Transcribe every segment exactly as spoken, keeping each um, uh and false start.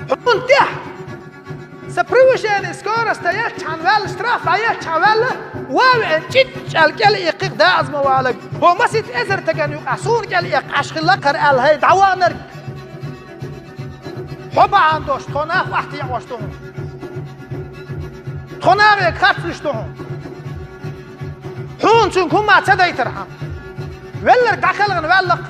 Хьуна тӀехь! Сан превышение скорости яьлчхьана ваьлла, штраф дӀаяьлчхьана ваьлла, ван веана чӀичӀел кӀел иккхих даа аз ма валаг. Хьо масит эзар таган юкъа суна кӀел эккха Ӏаш хилла кхара аьлла, хӀай дӀаваханарг. Хьо бахьана долуш тхо нах охьатаьӀаш ду хьуна. Тхо нахе харц луш ду хьуна. Хьуна цуьнга хӀумма ца дайтархьама. Велларг дӀакхелхина ваьлла-кх.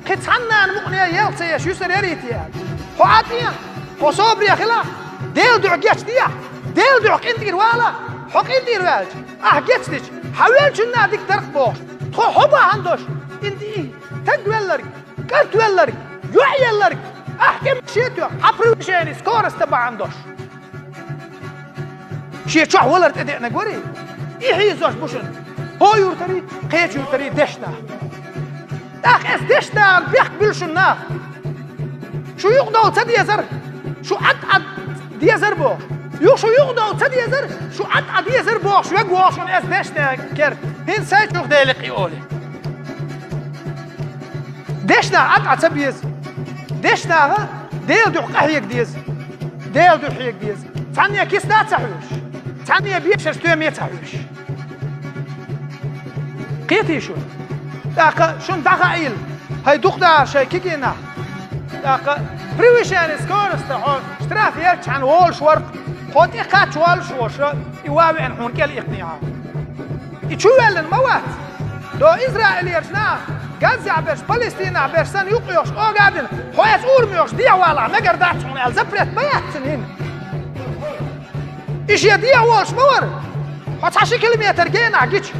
Кхин цхьаннана мукъане елха ца еш, юьсар ярийта яра. Хьо ӀатӀен, хьо собаре хилахь, Делан дуьхьа гечдехьа, Делан дуьхьа къинтӀера валахь, хьо къинтӀера ваьлча, ахь гечдича, хьан веллачунна дика дарх бохуш. Тхо хьо бахьана долуш, инди и, таг велларг, кӀант велларг, йоӀ елларг, ахь тӀе машен тоьхна, хьан превышение скорости бахьана долуш. Шен чохь валар тӀедеанарг варий? И хьийзош бу шуна. ХӀо юртарий, кхечу юртарий дешна. ТӀаккха эс дешна бехк буьллу шуна наха. Шу юкъадовла ца дезара, шу Ӏад-Ӏад дезара бохуш. Ю шу юкъадовла ца дезара, шу Ӏад-Ӏад дезара бохуш, вега воху шуна эс дешна керта. ХӀинца сайчух Деликъий олий. Дешнах Ӏад Ӏа ца беза. Дешнаха Делан дуьхьа къахьега деза. Делан дуьхьа хьега деза. Цхьанне киста а ца хьоьжуш. Цхьанне бешаш тоьме а ца хьоьжуш. Кхетий шуна? ТӀаккха шуна дӀахаийла, хӀай дукха дахар шайн кегийнах. ТӀаккха превышение скорости хьо штраф яьлчхьана волуш вара, хьо тӀе кхаччалц волуш вара, и ван веана хьуна кӀел иккхинехьа. И чу ваьллина ма вац. До израилерчу наха, Газзехь берш, Палестинехь берш санна юккъехуш къога а бина, хьо эца ур моьхуш дехьа валахь мегар дац хьуна аьлла, запрет ма яц цуьнан хӀинца. И шен дехьа волуш ма вара. Хьо цхьа ши километр генахь гича,